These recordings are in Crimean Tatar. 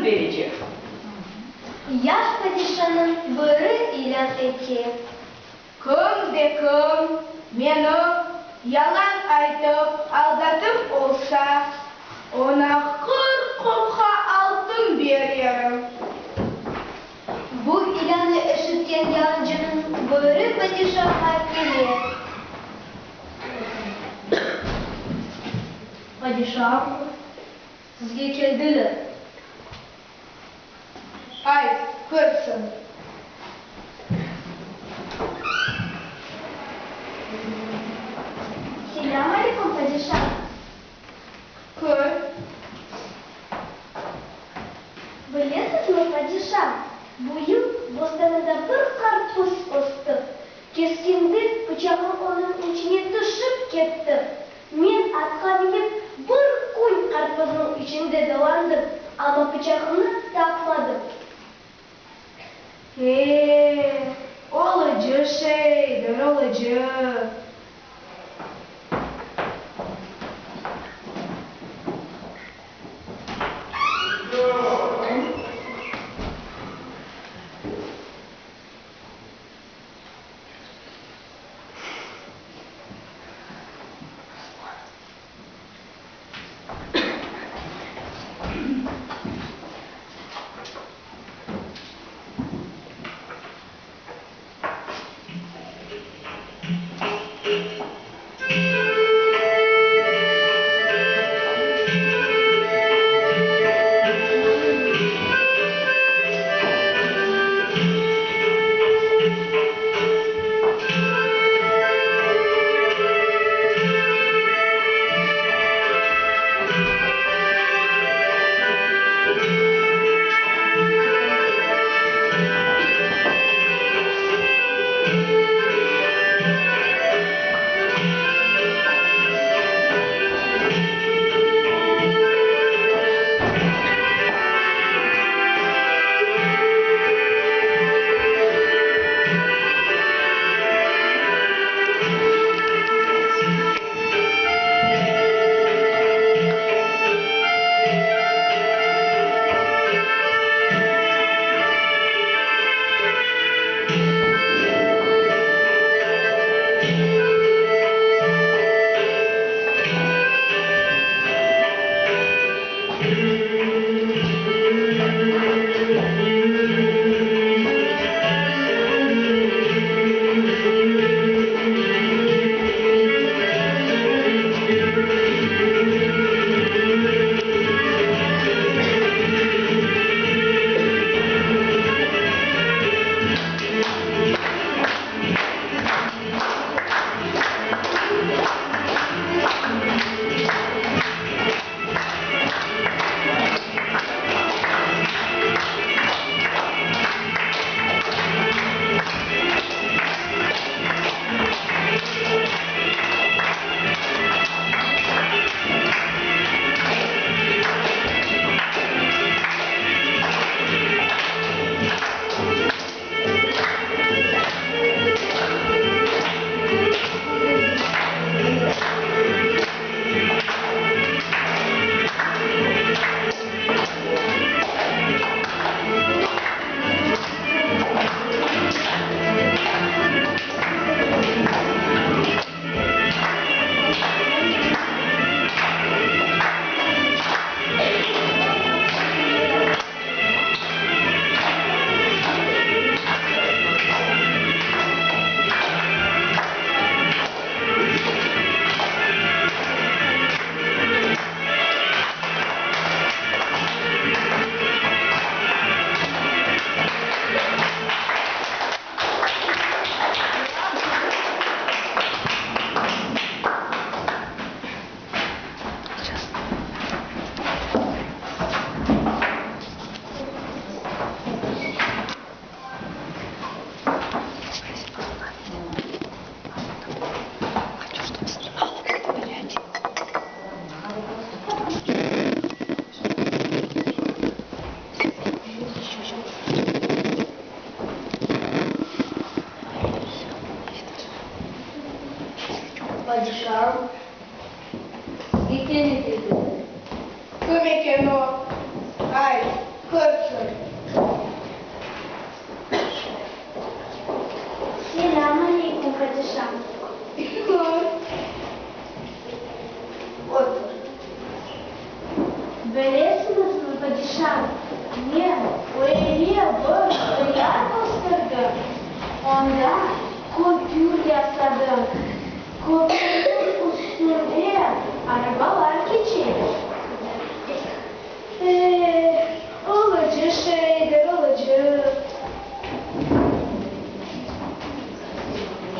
altın berecek. Yaş padişanıñ biri ilân ete. Kim de kim meni yalan aytıp aldatıp olsa, oña 40 qopqa altın bererim. Bu ilânnı eşitken yalancınıñ biri padişağa kele. Padişam, sizge keldiler. Ayt, kirsin. Selâm aleyküm, padişam. Kir. Bilesizmi, padişam, bu yıl bostanımda bir qarpız östi. Keskende pıçağım onıñ içine tüşip ketti. Men atqa minip, bir kün qarpıznıñ içinde dolandım, amma pıçağımnı tapmadım. E, olucı şeydir, olucı. Padişam, sizge kene keldiler. Kim eken o? Ayt, kirsin. Padişam, men öyle bir hıyar östürdim, onda köpür yasadım. Köpürniñ üstünden arabalar keçe. Eh, olucı şeydir, olucı.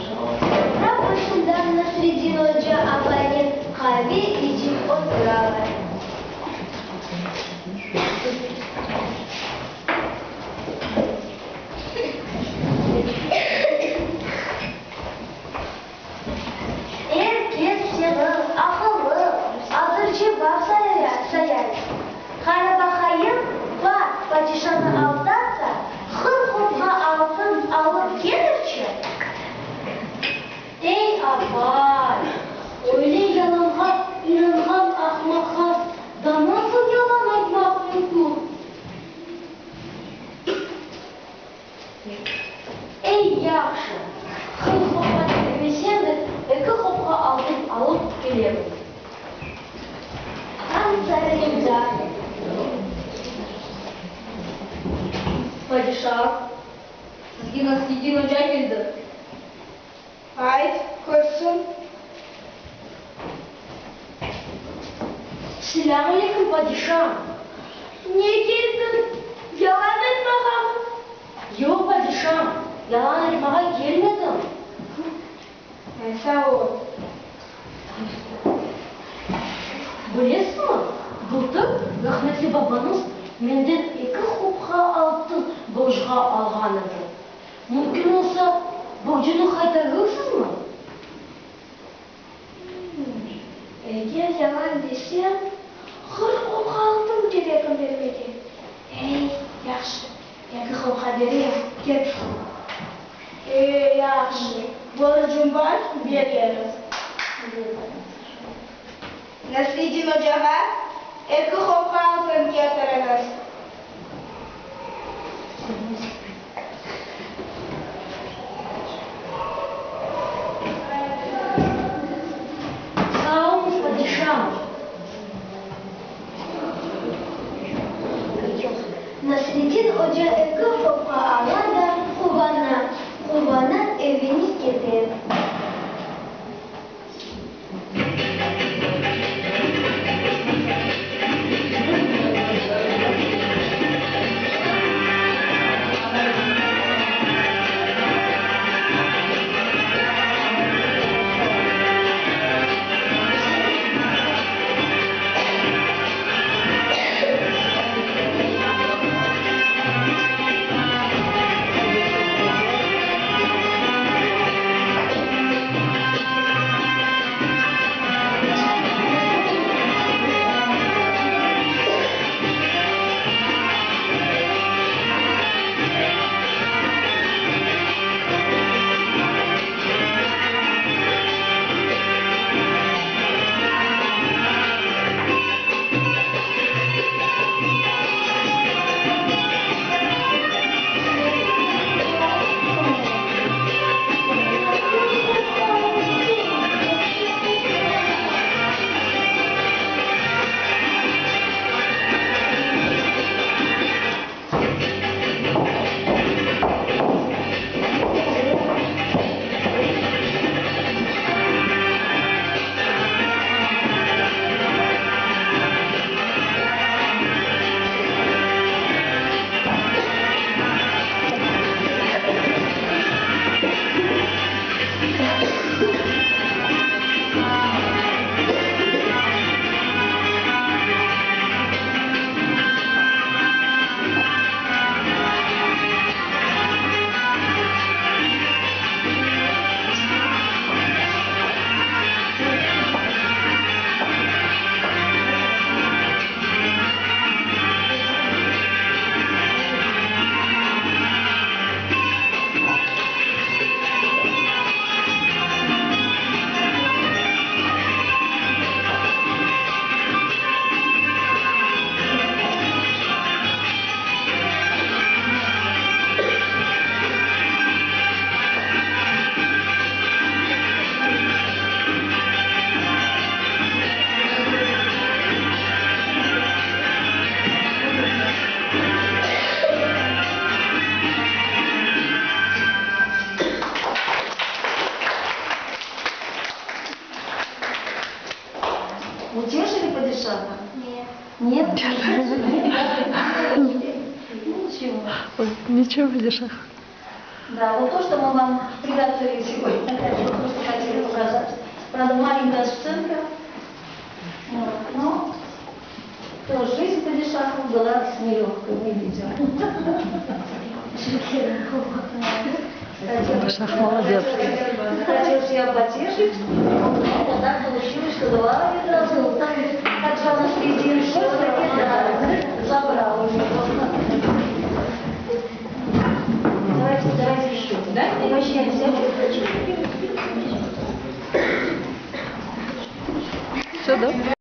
Sofra başında Nasreddin oca apaynen qave içip oturalar. Er kes seni aqıllı, azırcevap sayar. Qara baqayım, bar, padişanı aldat da, 40 qopqa altın alıp kelirçi! Ey, apay, öyle yalanğa inanğan ahmaqqa da nasıl yalan aytmaq mümkün? Ey, yahşı, 40 qopqa ketirmesem de, eki qopqa altın alıp kelirim. Han sarayında. Padişa, sizge Nasreddin oca keldi. Ayt, kirsin. Selâm aleyküm, padişam. Ne keldiñ? Yalan aytmağamı? Yoq, padişam, yalan aytmağa kelmedim. Sağ ol. Bilesiñmi, bıltır rahmetli babañız menden eki qopqa altın borcğa alğan edi. Mümkün olsa, borcunı qaytarırsızmı? Eger yalan desem, 40 qopqa altın kerekim bermege. Ey, yahşı, eki qopqa bereyim, ketsin. Ey, yahşı, borcum bar, bererim. Nasreddin ocağa eki qopqa altın ketiriñiz. Sağ oluñız, padişam. Nasreddin oca eki qopqa ala da quvana, quvana evine kete. Ой, ничего, падишах. Да, вот то, что мы вам приготовили сегодня, опять же, просто хотели показать. Правда, маленькая сценка, вот, но тоже жизнь падишахов была нелегкой, мы видим. Падишах молодец. Хотел себя потешить, но вот так получилось, что два ведра золота Хаджа Насреддин все-таки да, забрал у него. Давайте, давайте еще, да? Угощаемся. Все, да?